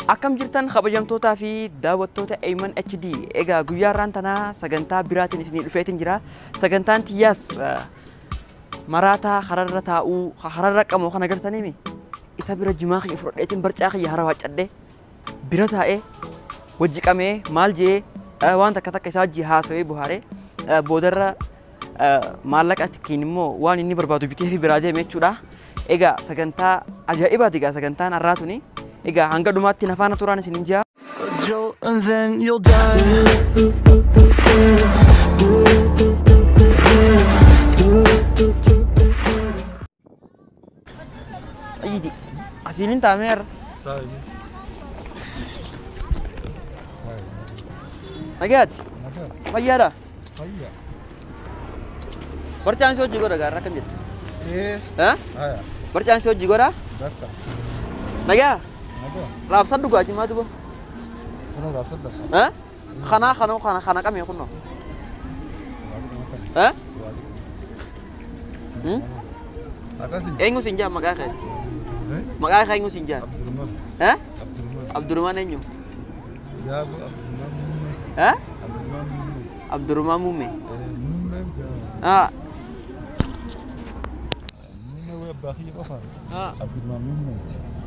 Akkam jirtan kabajamtootaa fi daawwattoota Ayman HD. Egaa guyyaa har'aan tanaa sagantaa biraatiin isinii dhufeetiin jira. Sagantaan tiyyaas maraataa hararra taa'uu hararra qamoo kana agartaniimi. Isa bira jimaa kiyya fudhadheetiin barcaa kiyya hara waaccadhee bira taa'ee wajji qamee maal je'ee waan takka takka isaa wajji haasawee bohaaree boodarra maallaqa ittiin immoo waan inni barbaadu bitee fi biraa deeme jechuudha. Egaa sagantaa ajaa'ibaati egaa sagantaan har'aa tuni. Egaa hanga dhumaatti na faana turaan isiniin jira. Jolt and then you'll die. Ayyidi asiin hin taa'amee har'a. Nagayaati? Fayyaadha? Barcaan si hojii godha gaarra akkam jettu? Barcaan si hojii godha? Nagaa? Raabsan dhugaa jimaa duba? Kanaa kanoo kana kana qamee kunnoo? Eenyu siin jaa maqaa keeti? Maqaa kee eenyu siin jaa? Abdurrahman eenyu? Abdurrahman Muummee.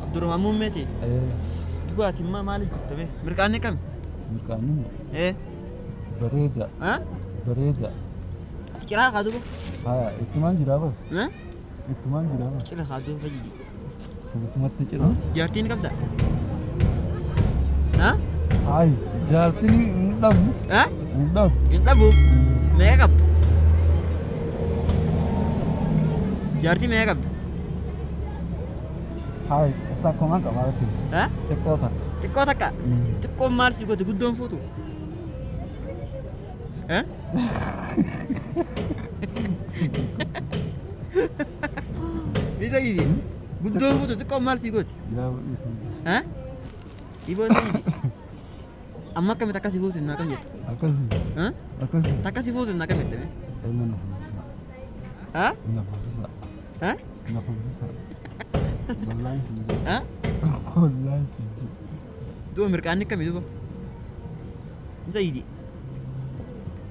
Abdurrahman Muummeeti. Duba ati immoo maaliif jirta bee? Mirqaanni kami? Mirqaanni bareeda. Bareeda. Ati ciraa kaa duba? Ittumaan jiraa bara. Ittumaan jiraa bara. Cira kaa duba fayyidi. Sirriitumatti cira. Jaartiin qabda? Hayi jaartiin hin dhabu. Hin dhabu. Hin dhabu? Meeqa qabda? Jaartii meeqa qabda? Hayi takkumaan qaba arginu. Xiqqoo takka. Xiqqoo takka? Xiqqoon maal si goote guddoon fuutu? Ni ta'iidi. Guddoon fuutu xiqqoon maal si goote? Iboo ta'iidi. Amma akkamitti akkasii fuusin naa kam jette? Akkasii. Akkasii. Akkasii fuusin naa kam jette? Ilma na fuusisa. Na fuusisa. Na fuusisa. Wallaan si jira. Wallaan si jira. Duba mirqaanni akkamii duba? Ni ta'iidi.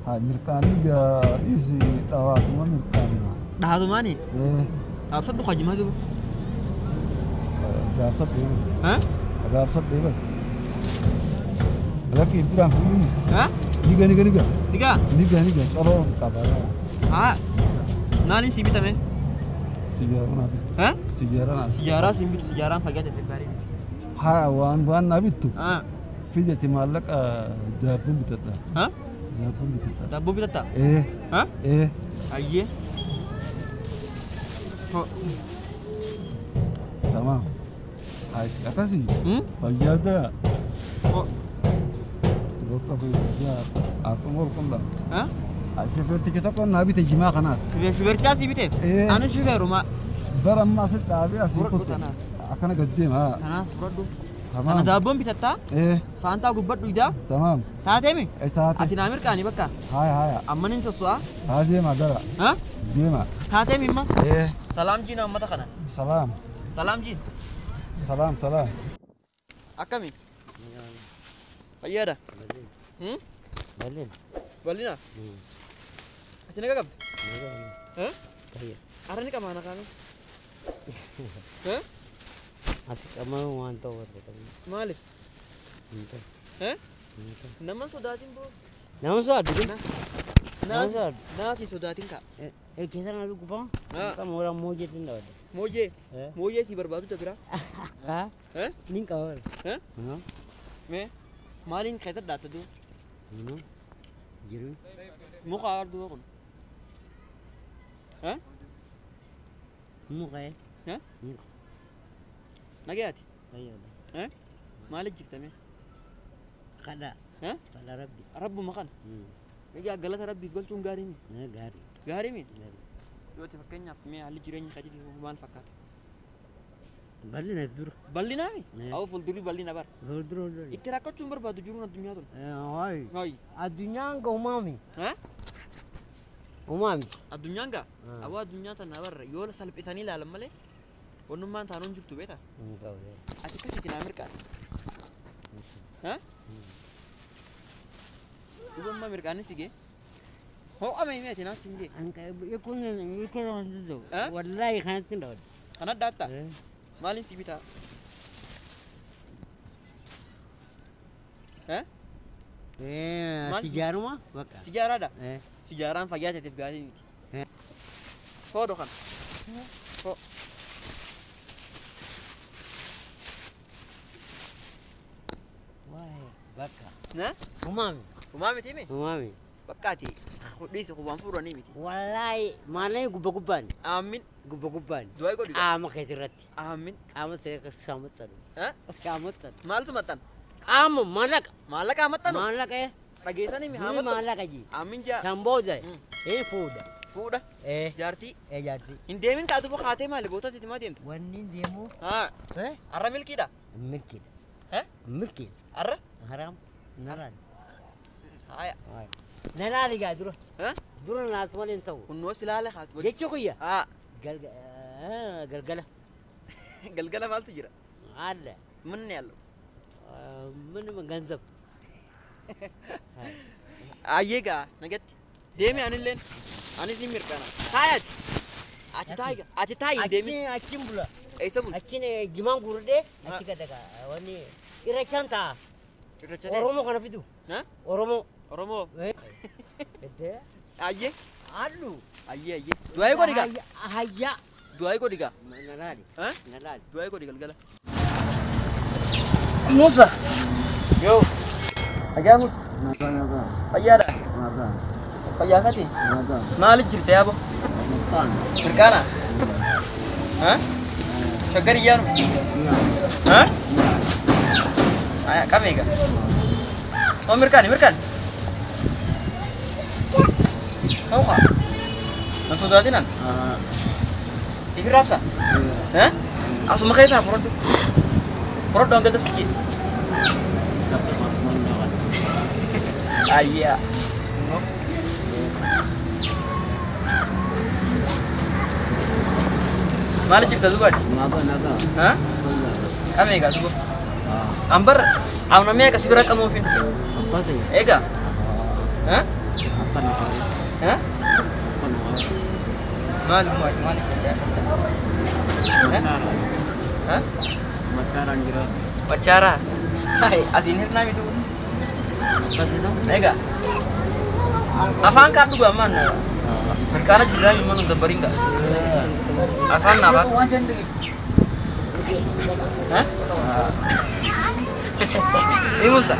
Haa mirqaanni isi dhawaatuma mirqaanni. Dhahaatumaani? Dhaabsadhu kajimaa duba. Gaafsadhu eebal. Gaafsadhu eebal. Lakki biraan fuudhuni. Niga niga niga. Niga? Niga niga qaroo qaba. Haa. Naani si bitame? Sijaara naa bittu. Sijaara naa. Sijaaraa siin bitu sijaaraan fayyaa ta'e baay'ee miti. Haa waan waan naa bittu. Fidati maallaqa daabboo bitadha. Daabboo bitadha. Daabboo bitatta? Ee. Ayyee. Tamam. Akkasii. Fayyaa ta'a. Bakka fayyaa akkuma ol qonda. Shufeertichi tokko naa bite jimaa kanaas. Shufeertichaa sii bite? Anis shufeeruma. Bara amma asitti dhaabee asii kutte. Akkana gad deema. Kanaas fudhadhu. Kana daabboon bitattaa? Faantaa gubbadhu idaa? Tamaam. Taateemi? Taate. Ati naa mirqaani bakka? Haya haya. Amma nin sosso'a? Haa deema gara. Deema. Taateemi imma? Salaam jiin uummata kana. Salaam. Salaam jiin. Salaam salaam. Akkami? Fayyaadha? Bal'ina. Bal'ina? Ati nagaa qabda? Arra ni qamaa na kaame? Asi qamaa waan ta'u barbaadamu. Maaliif? Nama sodaatin boo? Nama sodaatu kun? Nama sodaatu. Naas hin sodaatin kaa. Keessa na dhukkubaa? Qama warra moojee danda'u. Moojee? Moojee si barbaadu ta biraa? Nin qaba. Mee maaliin keessa dhaatta duuba? Jiru. Muka duuba kun. Muka. Muka. Nagayaati? Maaliif jirta mee? Kadha. Kadha rabbi. Rabbuma kana? Egaa galata rabbiif galchuun gaarii mi? Gaarii. Gaarii mi? Yoo ta'e fakkeenyaaf mee haalli jireenya keetiif maal fakkaata? Bal'ina dura. Bal'inaa mi? Awwa fuuldurri bal'ina bara. Fuuldurri. Itti rakkachuun barbaadu jiruun addunyaa tun. Hayi. Addunyaan gaa uumame. Uumame. Addunyaan gaa? Awwa addunyaa tana barra yoo salphisanii ilaalan malee wannummaan taanuun jirtu beektaa? Ati akkasitti naa mirqaadha. Ha? Duba mirqaanni si gee. Ho'ame himee naas hin gee. Wallaahi kanatti hin dhawadhu. Kana dhaatta? Maaliin si bitaa? Sijaaruma bakka. Sijaaraadha? Sijaaraan fayyaa teetiif gaarii miti. Foodho kana. Foo. Bakka. Na? Umaami. Umaami timi? Umaami. Bakka ati dhiisi qubaan fuudhanii miti. Wallaahi maallee gubba gubbaan. Aamin. Gubba gubbaan. Du'aa godhi. Qaama keessatti. Aamin. Qaama saamuxxanu. Saamuxxanu. Maaltu maxxan? Qaama maallaqa. Maallaqa maxxanu? Maallaqa. Dhageessanii mi haa maxxanu? Maallaqa ji. Aamin jaa. Sambooza. Fuudha. Fuudha. Jaartii. Jaartii. Hin deemin kaatu boo haatee maali boota ati maa deemtu? Wanni hin deemu. Haa. Arra milkiidha? Milkiidha. Milkiidha. Arra? Haram. Nalaali. Haaya. Nalaali gaa dura. Dura naatu malee hin ta'u. Kunnoo si laala haatu. Jechi kuyya. Haa. Galgala. Galgala maaltu jira? Haala. Manni yaallu. ምንም ገንዘብ አየጋ ነገት ደሚ አንለን አንስ ንሚርቀና ታያት አቲ ታይጋ አቲ ታይ ደሚ አቺን ቡላ አይሰቡ አቺን ጅማን ጉርዴ አቺ ከደጋ ወኒ ኢረቻንታ ኢረቻ ኦሮሞ ከነፊቱ ኦሮሞ ኦሮሞ እደ አየ አሉ አየ አየ ዱአይ ጎዲጋ አያ ዱአይ ጎዲጋ ነላሊ ነላሊ ዱአይ ጎዲ ገልገላ Musa. Yo. Agaa Musa. Nagaa nagaa. Fayyaadha. Nagaa. Fayyaa kati? Nagaa. Maaliif jirta yaabo? Mirqaana. Mirqaana? Ha? Shaggar iyyaanu? Ha? Aya kam eega? Oo mirqaani mirqaani. Hawqa. Na sodaatinan? Siif raabsa? Ha? Asuma keessaa fudhadhu. Fudhadhu hanga dassi. Ayya. Maal jirta dubaati? Nagaa nagaa. Ha? Kam eegaa duba? Ambar amna meeqa si bira qamuuf hin dhufe? Akkasi. Eegaa? Ha? Akkana. Ha? Akkana. Maal immoo ati maal akka Ha? Machaaraan jira. Machaaraa? Hai, asiin hirnaa miti. Akkasiidha. Egaa. Afaan kaan dhugaa ammaan mirqaana jirraa immoo nu dabbariin ga'a. Afaan naa baatu. Ha? Ni Musa.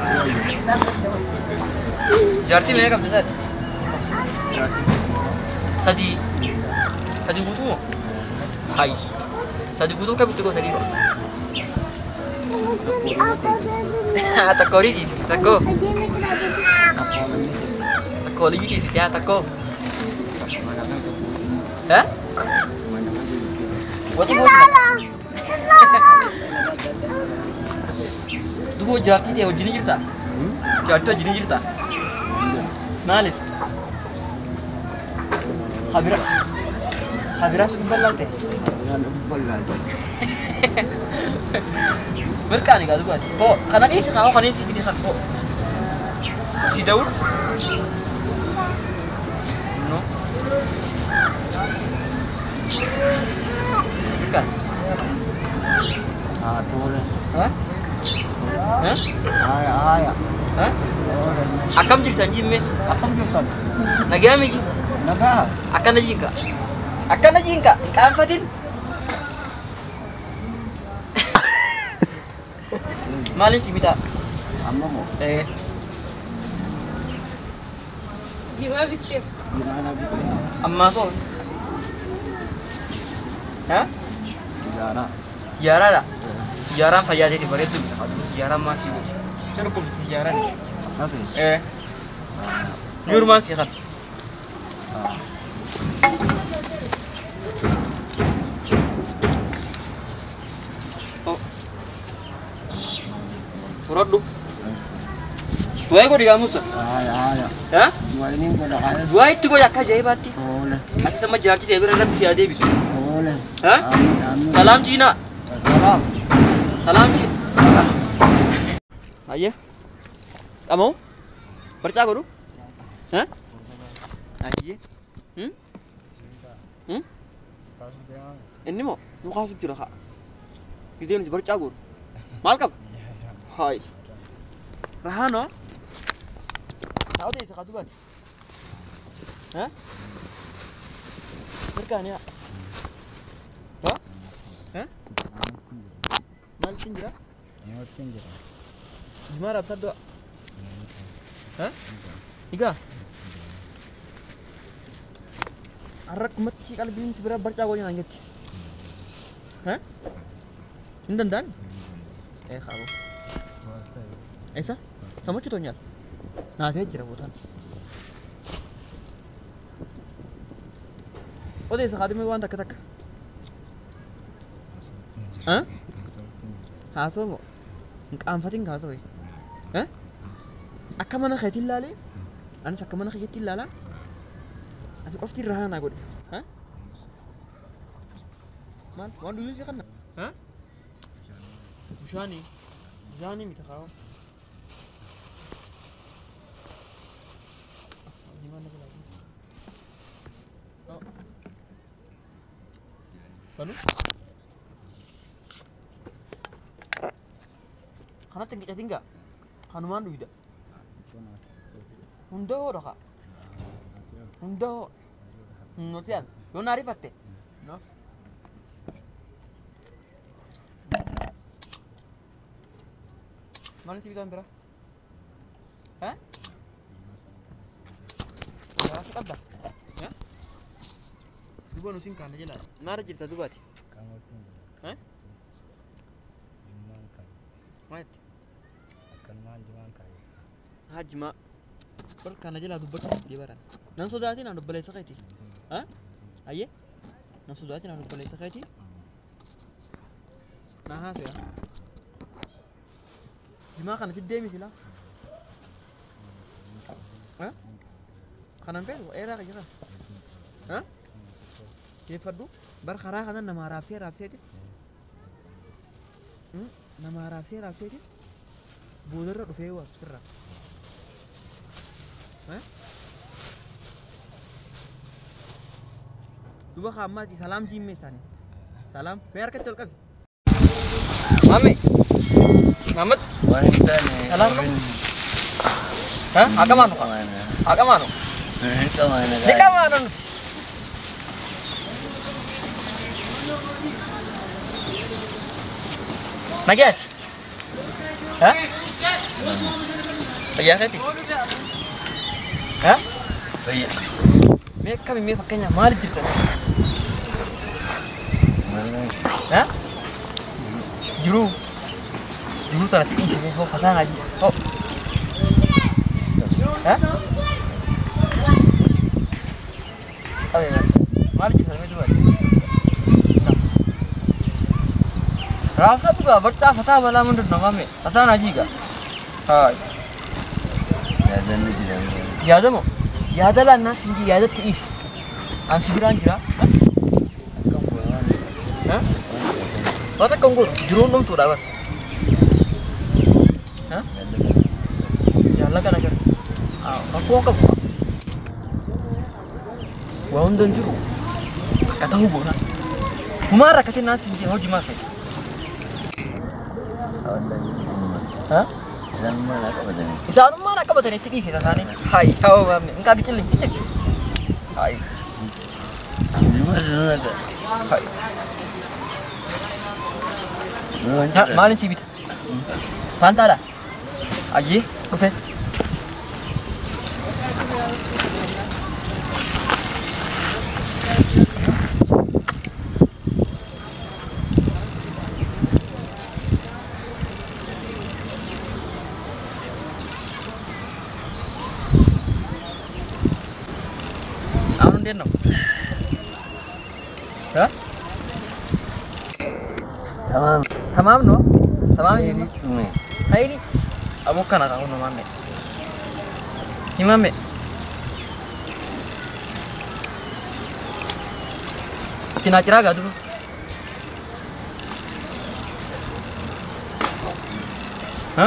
Jaartii meeqa qabda isaati? Sadii. Sadii guutuu moo? Hayi. Sadii guutuu akkamitti goota sadii? Takka horii tiisiti takko. Takka horii tiisiti haa takko. Ha? Wati gooti. Dubo jaartii ta'e wajjin jirta? Jaartii wajjin jirta? Maaliif? Habira. Habira si gubbaan laalte? Mirqaani gaa dubaati. Hoo kana dhiisi kaa hoo kana dhiisi fidi kan hoo. Si dawul? No. Mirqaani. Haa tole. Ha? Ha? Haya haya. Ha? Akkam jirtan jimme? Akkam jirtan? Nagaa miti? Nagaa. Akkana jiinka. Akkana jiinka. Hin qaanfatin. Maaliin si bitaa? Amma moo? Jimaa bitteef. Jimaa na bittee. Ammaa soo. Ha? Sijaaraa. Sijaaraadha. Sijaaraan fayyaa ta'eeti bareedduu miti. Sijaaraan maal si gooti? Si dhukkubsiti sijaaraan. Akkasi. Yuurumaan si kan. Fudhadhu. Du'aa godhi gaa Musa. Haya haya. Ha? Du'aa godha haya. Du'aa itti godhi akka ajaa'ibaatti. Tole. Ati sama jaartii ta'e bira rabbi si haa deebisu. Tole. Ha? Amiin amiin. Salaam jiinaa. Salaam. Salaam jiinaa. Ayya. Qamoo? Barcaa godhu? Ha? Ayyee. Inni moo nu kaasuuf jira haa. Gizee nuti barcaa godhu. Maal qaba? Hayi. Rahaanoo? Haa odeessa haa dubaati. Ha? Mirkaani haa. Ha? Ha? Maal ittiin jira? Jimaa raabsaa du'a. Ha? Egaa? Har'a akkumatti qalbiin si bira barcaa goonee naan jetti. Ha? Hin danda'an? Ee kaaboo. Eessa? ተመችቶኛል። ናቴ jira ቦታን odeessa kaadhimee waan takka takka. Ha? Haasoo moo? Hin qaanfatin haasoo. Ha? Akka mana keetiin ilaalee anis akka mana keetti ilaalaa ati qofti irraa naa godhe. Ha? Maal waan dhuguun si kanna? Ha? Bishaanii. Bishaanii miti kaa'u. Kanu? Kanatti hin qicatin gaa? Kanumaan dhugda. Hunda hoo dhaqa. Hunda hoo. Nuti yaal. Yoo na ariifatte. No. Maal si bitaan bira? Ha? Garaa qabda? Ha? Duba nu sin kaana jala. Maal jirta dubaati? Ha? Maal? Haa jimaa. Bar kana jala dubbachuu didee baran. Nan sodaatin aan obboleessa keeti. Ha? Ayyee? Nan sodaatin aan obboleessa keeti. Na haasaya. Jimaa kana fiddee miti laa. Ha? Kanan feetu dheeraa kan jira. Ha? Keeffadhu bar karaa kana namaa raabsee raabseeti. Namaa raabsee raabseeti. Boodarra dhufee waas firra. Duba kaammaati salaam jiimmee isaanii. Salaam mee harkatti ol qabi. Maame. Maamad. Waan hin taane. Salaam no. Ha? Haa qabaanu. Haa qabaanu. Hin qabaanu. Ni qabaanu nuti. Nagaati. Ha? Fayyaa keeti? Ha? Fayyaa. Mee akkami mee fakkeenyaaf maal jirta? Ha? Jiruu. Jiruu tanatti dhiisi mee hoo fataa naa jira. Hoo. Ha? Qabe maal jirta mee dubaati? Raabsa dhugaa barcaa fataa balaa ምንድን ነው ማሜ? Fataa naa jiiga. Haa. Yaadanni jira. Yaadamoo? Yaada laannaa sin jii yaadatti dhiisi. An si biraan jira. Akkam goonaan. Ha? Waan takka hin godhu jiruun dhumtuudha bar. Ha? Jaallaqa na jira. Rakkoo qabu. Waa hunda hin jiru. Akka ta'u goona. Humaan rakkatiin naan sin jii hojii maal fa'i? Ha? Isaanummaan haa qabatanii. Isaanummaan haa qabatanii itti dhiise isaanii. Hayi haa maamne hin qabi cilli hin Hayi. Hayi. Maalin sii bita? Faantaadha? Ayyee dhufe. አሁን እንዴት ነው? እ ተማም ተማም ነው? ተማም ሀይሪ አቦካና ታሁን ነው ማሜ ሂማሜ ቲናጭራ ጋዱ እ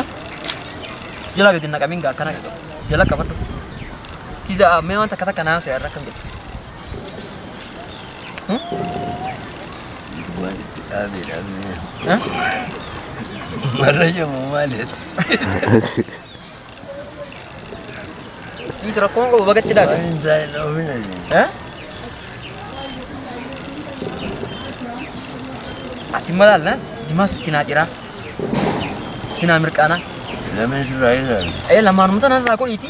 Jala gadi naqamiin gaa akkana jala qabadhu. Istiza mee waan takka takka naasoo yaadra akkam jettu. Waan itti dhaabee dhaabee. Marra jamu maaliiti? Dhiisi rakkoon qabu bagatti dhaabe. Waan hin taane dhoofina. Ati malaal na jimaas itti naa ciraa. Itti naa mirqaanaa. Lameen sirraa eegaa. Ee lamaanuma tana irraa godhiiti.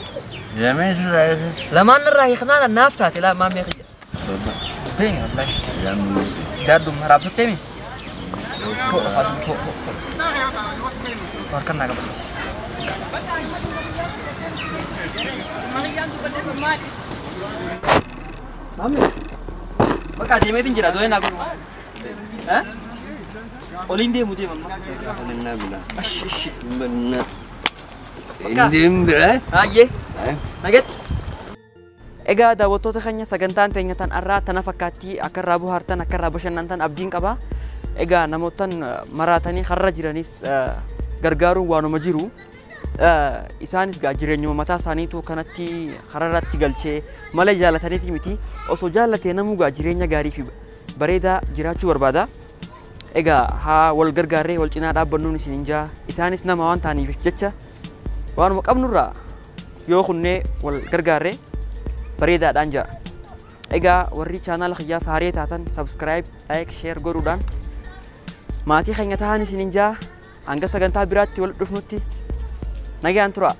Lameen sirraa eegaa. Lamaan irraa hiiknaa naaf taate laa maammee kiyya. Beeni wallahi. Lameen. Daadduun raabsattee mi? Harkaan naa qabadhu. Maammee. Bakka deemeetiin jira dooyee naa godhu. Oliin deemu deema amma. Innaa bira. Ashi ashi. Innaa. Indiin bira. Hayyee. Nagetti. Egaa daawwattoota keenya sagantaan teenya tan har'aa tana fakkaattii akka irraa bohaartan akka irraa bashannantan abdiin qaba. Egaa namootan maraatanii har'a jiranis gargaaruun waanuma jiru. Isaanis gaa jireenyuma mataa isaaniitu kanatti har'arratti galchee mala jaalataniiti miti. Osoo jaallatee namuu gaa jireenya gaarii fi bareedaa jiraachuu barbaada. Egaa haa wal gargaarree wal cinaa dhaabbannuun isin hin jaa. Isaanis nama waan ta'aniif jecha waanuma qabnurraa yoo kunnee wal gargaarree bareedaadhaan jira. Egaa warri chaanaala kiyyaaf haaraa taatan subscribe, like, share godhuudhaan maatii keenya ta'an isin hin jaa. Hanga sagantaa biraatti wal dhufnutti nagaan tura.